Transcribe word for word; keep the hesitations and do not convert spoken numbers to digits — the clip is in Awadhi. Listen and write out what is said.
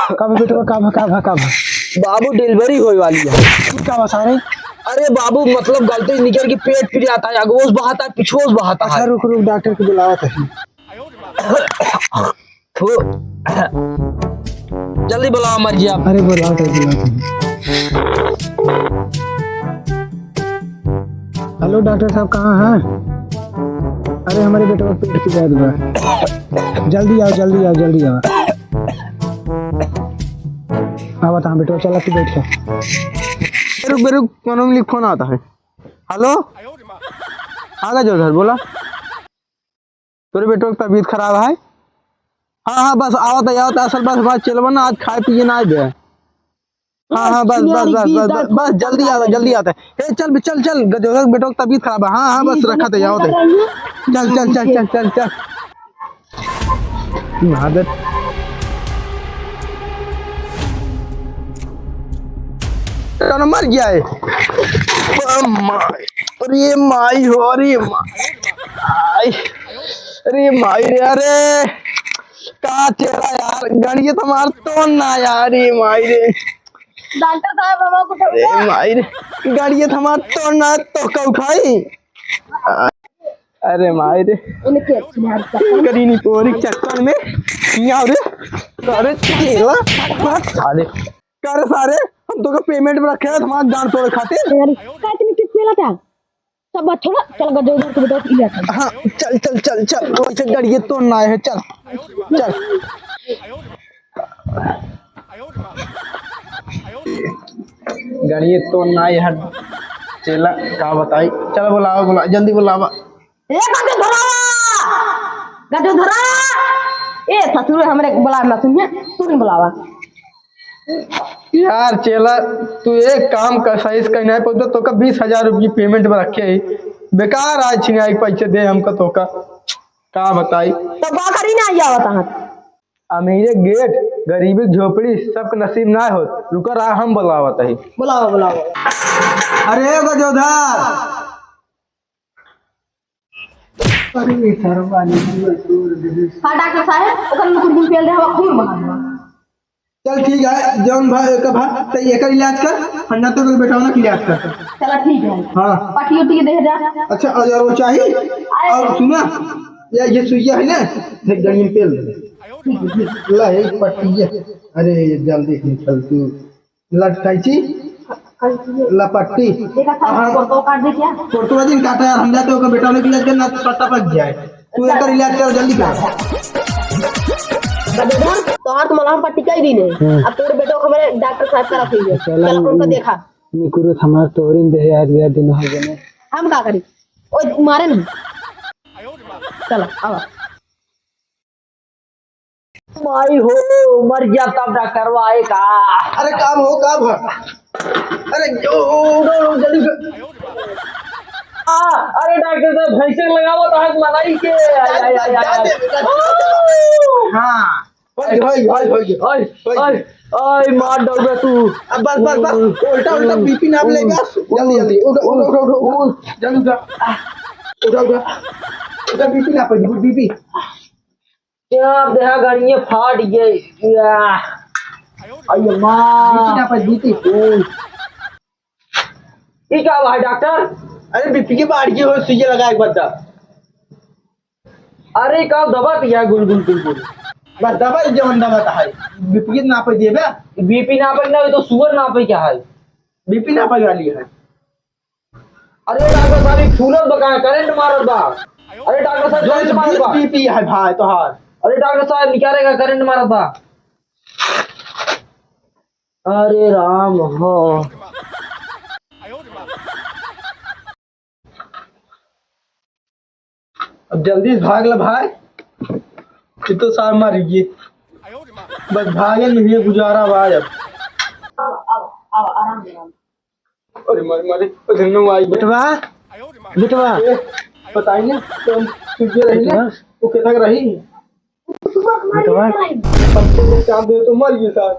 का बा बेटवा, का बा, का बा, का बा? बाबू, delivery होए वाली है। का बा सारे? अरे बाबू, मतलब गलती से निकल के पेट फिर आता है, अगोस बहाता है, पिछोस बहाता है। अच्छा, रुक, रुक, डॉक्टर को बुलावा तो। थू। जल्दी बुलावा मर्जिया। अरे बुलावा तो, बुलावा तो। हेलो डॉक्टर साहब, कहाँ हैं? अरे हमरे बेटवा के पेट पिरात बा। जल्दी आवा, जल्दी आवा, जल्दी आवा। आवा तो, हाँ बेटवा, चला तू बैठ जा। रुक बे, रुक, कोनो मिली फोन आवत है। हेलो, आ गजोधर, बोला। तोरे बेटवा के तबीयत खराब है? हाँ, हाँ, बस आवत है, आवत है, असल बस, बस चेलवा ना आज खाए पिए ना आए बे। हाँ, हाँ, बस, बस, बस, बस, बस, बस, जल्दी आवत है, जल्दी आवत है। ए, चल बे, चल, चल, गजोधर के बेटवा के तबीयत खराब है। हाँ, हाँ, बस रखत है, आवत है। चल, चल, चल, चल, चल, चल। महादेव। कौन मर गया है? ओ माई, अरे माई हो, अरे माई। अरे माई रे, अरे। का चेला यार, गणिये तो हमार तो ना यार, अरे माई रे। डॉक्टर साहब, हमको अरे माई रे, गणिये तो हमार तो ना, तो का उठाई? अरे माई रे। इनके अच्छी यार चक्कर में। करीनी तोरी चक्कर में। यहाँ रे। अरे तेरा। साले। का रे सारे, हम तो का payment में रखे हैं, हमारा जान तोड़े खातिर। अरे, का इतनी किस मेला था? सब बात छोड़ा, चल गजोधर को बताओ, इलाज कर। हाँ, चल, चल, चल, चल। वैसे गणिये तो ना है, चल, चल। गणिये तो ना है, चेला, का बताई? चल बुलावा, बुला, जल्दी बुलावा। ए गजोधरा! गजोधरा! ए ससुर, हमरे बुलावा ना सुनिए, तू नहीं बुलावा। यार चेला, तू एक काम कर, सही से कहीं नहीं पहुंचा, तोका बीस हजार रुपये payment में रखे ही। बेकार आज छिनाई पैसे दे हमका तोका। का बताई? तो का करी ना आया बता। अमीरे गेट, गरीबी झोपड़ी, सबके नसीब ना हो। रुका रहा, हम बुलावत ही। बुलावा, बुलावा। अरे गजोधर! अरे, ये सारा पानी पूरा तोड़ दे। हाँ, डॉक्टर साहब, ओकर में कुछ दिन पेल दे, हवा खून बहा देवा। चल, ठीक है, जौन भा, एक भा, तो एकर इलाज कर, और ना तो बेटवा ना के इलाज कर। चला, ठीक है। हाँ। पट्टी उट्टी के दे जा। अच्छा, और, और वो चाहिए? आए। और सुना, ये, ये सुइया है ना, एक गणियन पेल दे। ठीक है, ठीक। ला, एक पट्टी ये। अरे, जल्दी निकल तू। लटकाइची, कैंची। लपट्टी। देखा था, हाँ। फोटो काट दे क्या? फोटो दिन काटा यार, हम जाते ओकर बेटा ने इलाज करना तो पट्टा पक जाए। तू अच्छा। एकर इलाज कर, जल्दी कर। गजोधर, तोहार तो मलहम पट्टी कई दिन है। हम्म। अब तोर बेटो को हमरे डॉक्टर साहब करा थी। चला, चल, उनका देखा। निकुरत हमार तोहरिन देह आज गया दोनों हाथ जने। हम का करी? ओ, मारे नहीं। चलो, आवा। माई हो, मर गया तब डॉक्टरवा आए का? अरे काम हो, काम हो। अरे जो, उठो, उठो, जल्दी उठो। आ, अरे डॉक्टर साहब, भैंसे लगावत हाथ मलाई के। आय, आय, आय, आय, आय। हाँ। होई, होई, होई, होई। आय, होई। आय, आय, मार डाल बे तू। अब बस, बस, बस। उल्टा, उल्टा बीपी नाप लेगा। जल्दी, जल्दी। उठो, उठो, उठो, उठो। जल्दी उठो। उठो, उठो। उठो, बीपी नाप, बीपी। क्या देहा गणिये फाट गए। या। अये माँ। बीपी ना पर बीपी। ई का बा डॉक्टर? अरे बीपी के बाढ़ के हो, सुइया लगा एक बार दा। अरे का दबा दिया गुल गुल गुल गुल। बस दबा जवन दबा ता है। बीपी ना पे देबे। बीपी ना पे ना, तो सुगर ना पे क्या है? बीपी ना पे वाली है। अरे डॉक्टर साहब, ई फूलत बा का? करंट मारत बा। अरे डॉक्टर साहब, जो करंट मारत बा। बीपी है भाई तोहार। अरे डॉक्टर साहब, निकालेगा, करंट मारत बा। अरे राम हो। अब जल्दी से भाग ले भाई, कि तो सार मार गए। बस भागे नहीं है, गुजारा बा अब। अरे मारे, मारे, उधर में आई। बेटवा, बेटवा। ए, बताई ना, तो हम तुझे रही ना, बेटवा। वो कितना रही? बेटवा। हम तो काम दे तो मर गए सार।